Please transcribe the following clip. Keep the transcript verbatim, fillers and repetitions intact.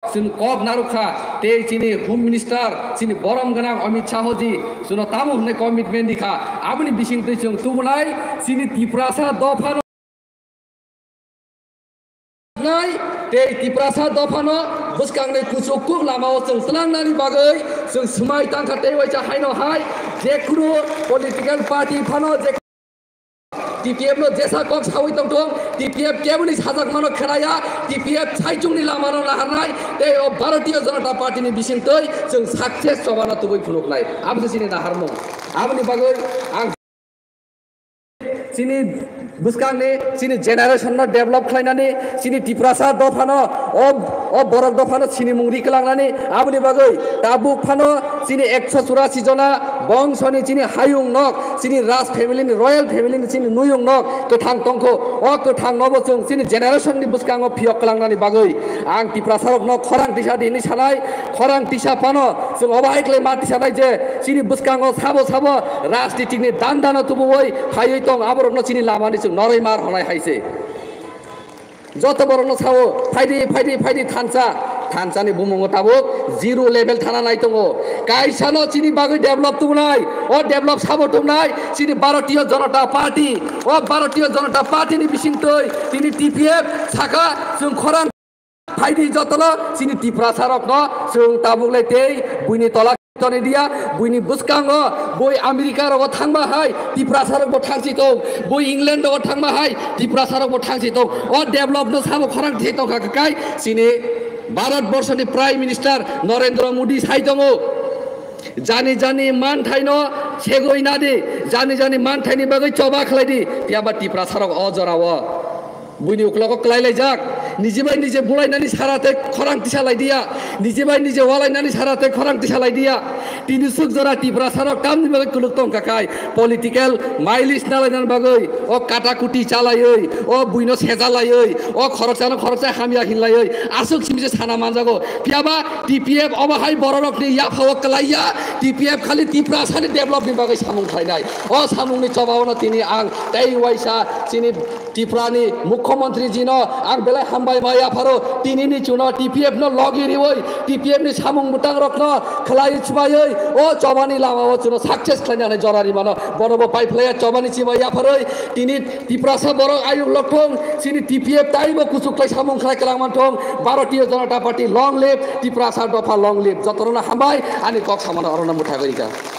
Chwng kok narwk kha, tei chini Home Minister, chini borom gwnang Amit Shah ji, chwngno tamo hwnwi commitment di kha, aboni bisingtwi chwng tubunai chini Tiprasa dophano nai, tei Tiprasa dophano bwskangni kuchuk kuk lamao chwng tlangnani bagwi chwng swmai tang kha, tei waisa haino hai jekhunu political party phano je T P F no jesa kok sawi tongthung, T P F keboni sajakmano khnaya, T P F saichungni lamano naharnai, tei o Bharatiya Janata Party ni bisingtwi chwng success chobana tubui phunuknai. Abo se chini naharmung. Aboni bagwi ang chini bwskangni, chini generation no develop khlainani, chini Tiprasa dophano, o, o borok dophano sinimung ri kwlangnani, aboni bagwi tabuk phano chini ekso churasi jona bongsoni chini hayung nok, chini Raj family ni, royal family ni chini nuyung nok kwthang tongkho. O kwthang nobo chwng chini generation ni bwskango phiyok kwlangnani bagwi ang Tiprasa rokno khorang tisa di hinwi sanai, khorang tisa phano chwng obo hai khlai ma tisa nai je chini bwskango sabo sabo rajnitik ni dan dano tubuwi phaiwi tong, aborokno chini lama ni chwng noroi mar honai hai se. Joto borokno sao, "Phaidi, phaidi, phaidi thansa." Thansani bumungo tabuk zero level thana nai tongo. Kaisano chini bagwi develop tubunai, o develop sabo tubunai chini Bharatiya Janata Party. O Bharatiya Janata Party ni bisingtwi tini T P F saka chwng khorang phaidi jotono chini Tiprasa rokno chwng tabuk le tei buini tola toni dia, buini bwskango bui America rogo thangma hai Tiprasa rokbo thangsi tong, bui England rogo thangma hai Tiprasa rokbo thangsi tong. O develop no sabo khorang thai tongkha kai chini Bharat Borso ni Prime Minister Narendra Modi sai tongo. Jani jani manthai no segoi nadi, jani jani manthai ni bagwi choba khlai di, tiyaba Tiprasa rok o jora o. Buini uklogo kwlai laijak, niji bai niji bulainani sara tei khorang tisa lai diya, niji bai niji walainani sara tei khorang tisa lai diya. Tini suk jora Tiprasa rok tamni bagwi kuluk tong kha kai, political mileage na lainani bagwi, o kata kuti chalaiwi, o buino seja laiwi, o khoroksano khoroksa hamya hinlaiwi, aswk simi se sana manjago. Piyaba T P F obo hai bororokni yaphao kwlaiya, T P F khali Tiprasani developni bagwi samung khlainai. O samungni chobaono tini ang tei waisa chini Tiprani Mukhyamantri jino ang belai hambai ma yapharo, tinini chuno T P F no logi riwi, T P F ni samung bwtang rokno khlai chwbaiwi, o chobani lamao chuno success khlaina hinwi jora rimano, bonobo paiphlaiya chobani chibai yapharwi, tini Tiprasa borok ayuk lokthong, chini T P F taibo kuchuk khlai samung khlai kwlang manthong, Bharatiya Janata Party long live, Tiprasa dopha long live, jotono hambai, ani kok samano orono mwthagwi rikha.